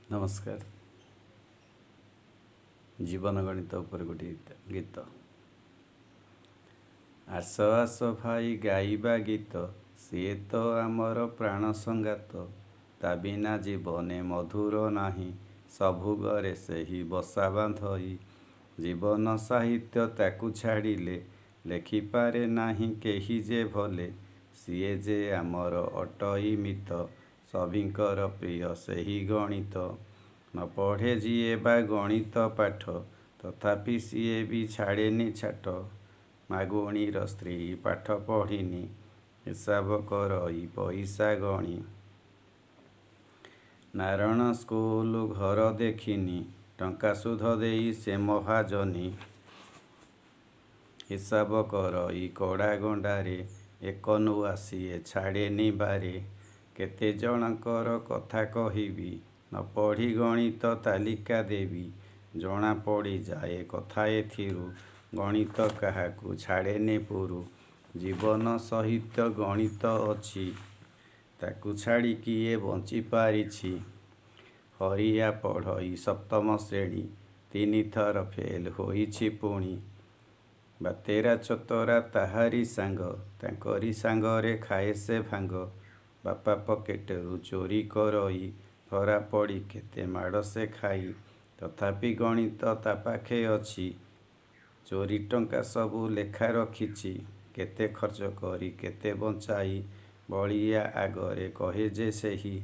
ନମସ୍କାର। ଜୀବନ ଗଣିତ ଉପରେ ଗୋଟିଏ ଗୀତ। ଆସ ଆସ ଭାଇ ଗାଇବା ଗୀତ, ସିଏ ତ ଆମର ପ୍ରାଣ ସଙ୍ଗାତ। ତା ବିନା ଜୀବନେ ମଧୁର ନାହିଁ, ସବୁ ଘରେ ସେହି ବସା ବାନ୍ଧଇ। ଜୀବନ ସାହିତ୍ୟ ତାକୁ ଛାଡ଼ିଲେ ଲେଖିପାରେ ନାହିଁ କେହି ଯେ ଭଲେ। ସିଏ ଯେ ଆମର ଅଟଇ ମିତ, ସଭିଙ୍କର ପ୍ରିୟ ସେହି ଗଣିତ। ନ ପଢ଼େ ଯିଏ ବା ଗଣିତ ପାଠ, ତଥାପି ସିଏ ବି ଛାଡ଼େନି ଛାଟ। ମାଗୁଣୀର ସ୍ତ୍ରୀ ପାଠ ପଢ଼ିନି, ହିସାବ କରଇ ପଇସା ଗଣି। ନାରଣ ସ୍କୁଲ ଘର ଦେଖିନି, ଟଙ୍କା ସୁଧ ଦେଇ ସେ ମହାଜନି। ହିସାବ କରଇ କଡ଼ା ଗଣ୍ଡାରେ, ଏକ ନୂଆ ସିଏ ଛାଡ଼େନି ବାରେ। କେତେ ଜଣଙ୍କର କଥା କହିବି, ନ ପଢ଼ି ଗଣିତ ତାଲିକା ଦେବି। ଜଣା ପଡ଼ିଯାଏ କଥା ଏଥିରୁ, ଗଣିତ କାହାକୁ ଛାଡ଼େନି ପୁରୁ। ଜୀବନ ସହିତ ଗଣିତ ଅଛି, ତାକୁ ଛାଡ଼ି କିଏ ବଞ୍ଚିପାରିଛି? ହରିଆ ପଢ଼ଇ ସପ୍ତମ ଶ୍ରେଣୀ, ତିନିଥର ଫେଲ୍ ହୋଇଛି ପୁଣି। ବାତେରା ଚତରା ତାହାରି ସାଙ୍ଗ, ତାଙ୍କରି ସାଙ୍ଗରେ ଖାଏ ସେ ଭାଙ୍ଗ। ବାପା ପକେଟରୁ ଚୋରି କରଇ, ଧରା ପଡ଼ି କେତେ ମାଡ଼ ସେ ଖାଇ। ତଥାପି ଗଣିତ ତା ପାଖେ ଅଛି, ଚୋରି ଟଙ୍କା ସବୁ ଲେଖା ରଖିଛି। କେତେ ଖର୍ଚ୍ଚ କରି କେତେ ବଞ୍ଚାଇ, ବଳିଆ ଆଗରେ କହେ ଯେ ସେହି।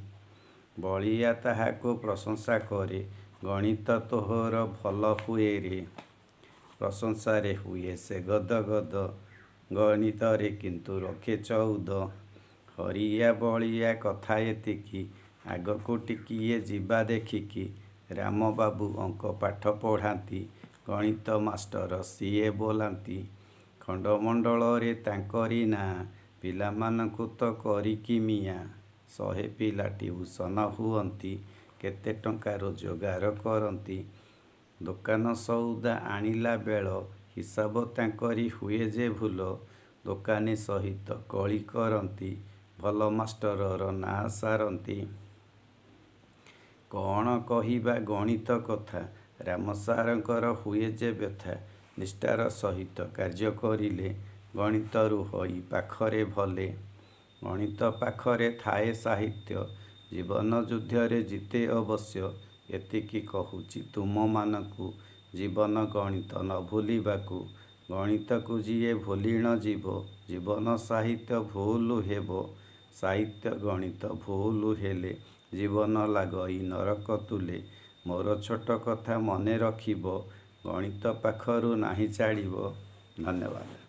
ବଳିଆ ତାହାକୁ ପ୍ରଶଂସା କରେ, ଗଣିତ ତୋହର ଭଲ ହୁଏରେ। ପ୍ରଶଂସାରେ ହୁଏ ସେ ଗଦ ଗଦ, ଗଣିତରେ କିନ୍ତୁ ରଖେ 14। ହରିଆ ବଳିଆ କଥା ଏତିକି, ଆଗକୁ ଟିକିଏ ଯିବା ଦେଖିକି। ରାମବାବୁ ଅଙ୍କ ପାଠ ପଢ଼ାନ୍ତି, ଗଣିତ ମାଷ୍ଟର ସିଏ ବୋଲାନ୍ତି। ଖଣ୍ଡମଣ୍ଡଳରେ ତାଙ୍କରି ନାଁ, ପିଲାମାନଙ୍କୁ ତ କରିକି ମିଆଁ। 100 ପିଲା ଟିଉସନ ହୁଅନ୍ତି, କେତେ ଟଙ୍କା ରୋଜଗାର କରନ୍ତି। ଦୋକାନ ସଉଦା ଆଣିଲା ବେଳ, ହିସାବ ତାଙ୍କରି ହୁଏ ଯେ ଭୁଲ। ଦୋକାନୀ ସହିତ କଳି କରନ୍ତି, ଭଲ ମାଷ୍ଟରର ନାଁ ସାରନ୍ତି। କ'ଣ କହିବା ଗଣିତ କଥା, ରାମ ସାରଙ୍କର ହୁଏ ଯେ ବ୍ୟଥା। ନିଷ୍ଠାର ସହିତ କାର୍ଯ୍ୟ କରିଲେ, ଗଣିତ ରୁହଇ ପାଖରେ ଭଲେ। ଗଣିତ ପାଖରେ ଥାଏ ସାହିତ୍ୟ, ଜୀବନ ଯୁଦ୍ଧରେ ଜିତେ ଅବଶ୍ୟ। ଏତିକି କହୁଛି ତୁମମାନଙ୍କୁ, ଜୀବନ ଗଣିତ ନ ଭୁଲିବାକୁ। ଗଣିତକୁ ଯିଏ ଭୁଲିଣ ଯିବ, ଜୀବନ ସାହିତ୍ୟ ଭୁଲ ହେବ। ସାହିତ୍ୟ ଗଣିତ ଭୁଲ ହେଲେ, ଜୀବନ ଲାଗଇ ନରକ ତୁଲେ। ମୋର ଛୋଟ କଥା ମନେ ରଖିବ, ଗଣିତ ପାଖରୁ ନାହିଁ ଛାଡ଼ିବ। ଧନ୍ୟବାଦ।